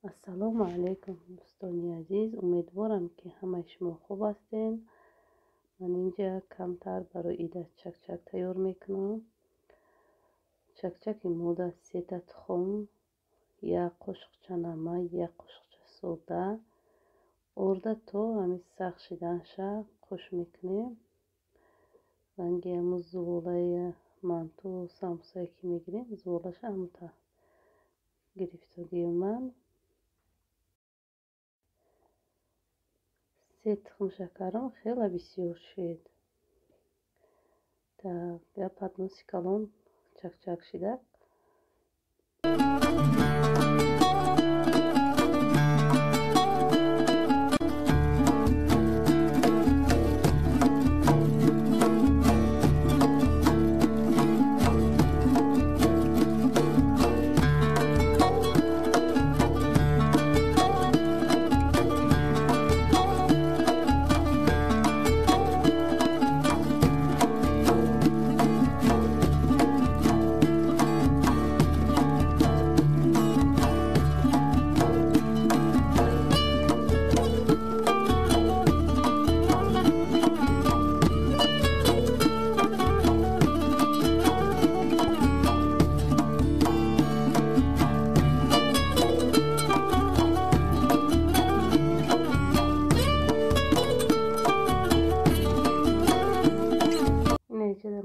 Ассалому алайкум, дӯстони азиз. Умедворам, ки ҳамаи шумо хуб ҳастед. Ман инҷа камтар барои ида чакчак тайёр мекунам. Чакчаки мода сета тухм, як қошуқча намак, як қошуқча сода. Орда то ҳамин сахт шиданша қуш мекунем. Ранги ҳамун зуволаи манту самбусае ки мегирем, зуволаша ҳамута гирифтагии ман. Се тухм шакарам хеле бисёр шид. Так, я подноси калон чакчак шида.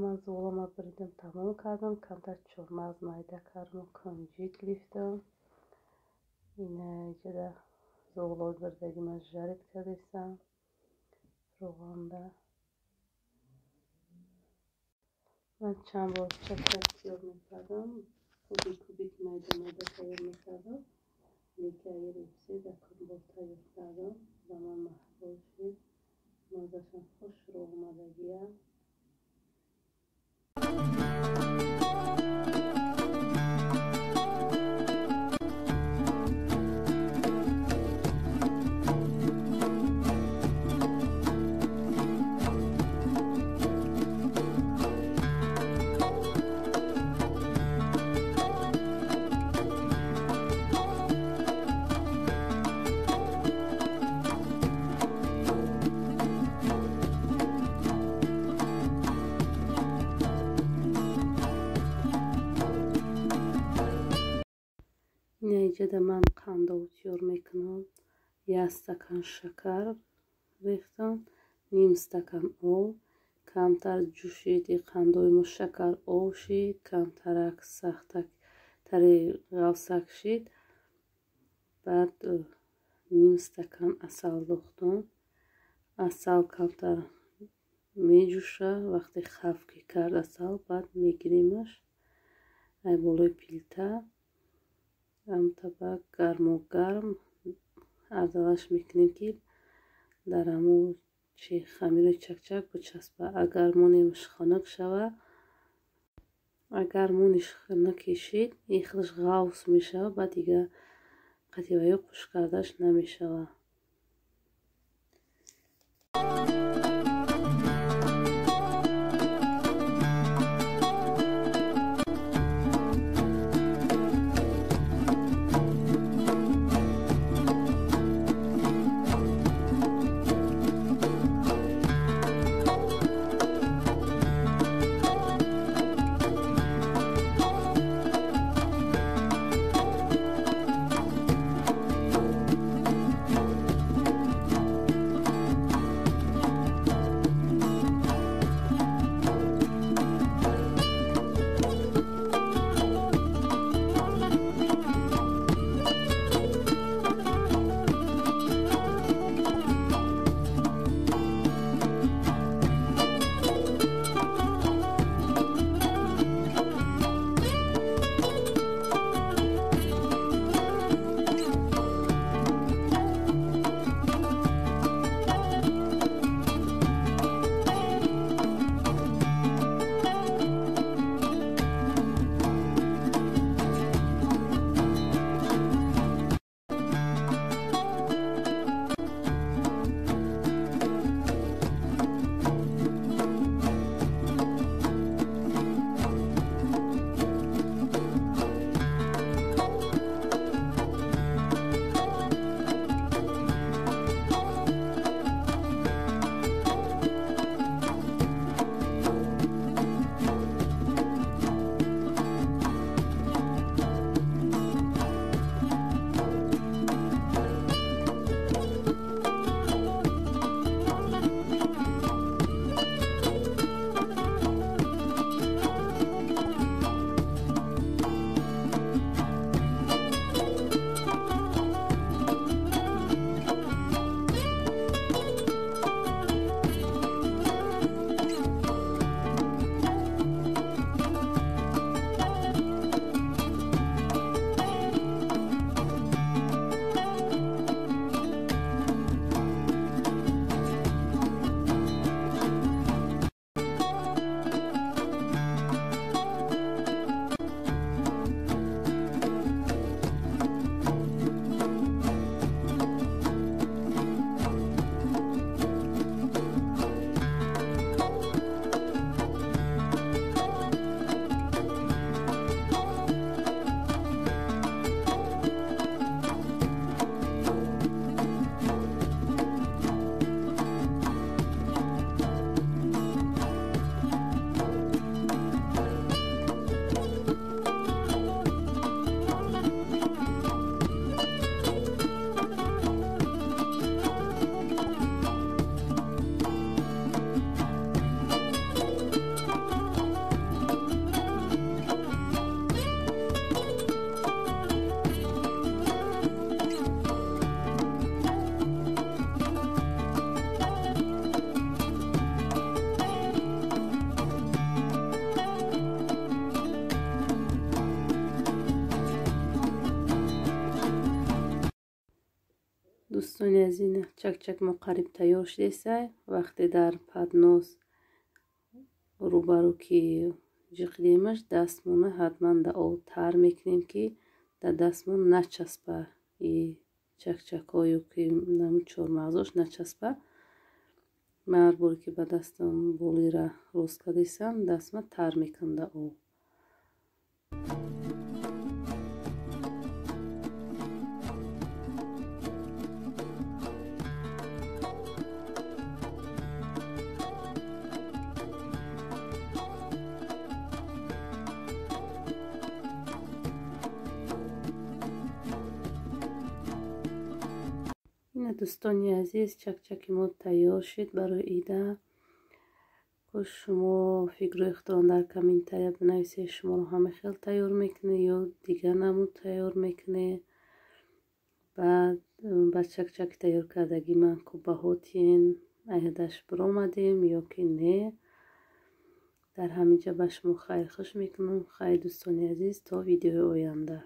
Ман зуволама буридам, тамом кардам, камтар чормағз майда кардам, кунҷит гирифтам. Ина иҷода зуволои бурдаги ман жарит кардистам роғанда. Ман чанд бор чакчак тайёр мекардам, кубик кубик майда майда тайёр мекардам. Лекин агар се якум бор тайёр кардам, ба ман маҳбул шуд. Маззашам хушрӯ омадагия. Иҷода ман қандоб тайёр мекунам. Як стакан шакар рехтам, ним стакан об, камтар ҷӯшид и қандои мо шакар об шид, камтарак сахтак тари ғафсак шид. Баъд ним стакан асал дохтам. Асал камтар меҷӯша, вақте хаф ки кард асал, баъд мегиримаш ай болои пилта. Ҳамтаба гарму гарм ардалаш мекунем, ки дар ҳамун чи хамири чакчак бичаспа. Агар монемаш хунук шава, агар мониш хунук шид, ин худаш ғафс мешава, баъд дигар қативаё қуш кардаш намешава. Дӯстони азиз, чакчак мо қариб тайёр шудесай. Вақте дар поднос рӯбарӯ ки ҷиқидемаш, дастмона ҳатман дар об тар мекунем, ки дар дастмон начаспа и чакчакҳо ё ки чормағзош начаспа. Ман ҳар боре ки ба дастам болира рост кардесам, дастма тар мекунам дар об. Дӯстони азиз, чакчаки мо тайёр шуд барои ида. Кош шумо фикрҳои худтон дар комментария бинависед, шуморо ҳама хел тайёр мекунед ё дигар намуд тайёр мекунед. Баъд ба чакчаки тайёр кардагӣ ман ку баҳо тиен, айдаш биромадем ё ки не. Дар ҳамин ҷа ба шумо хайрхуш мекунам. Хайр, дӯстони азиз, то видеои оянда.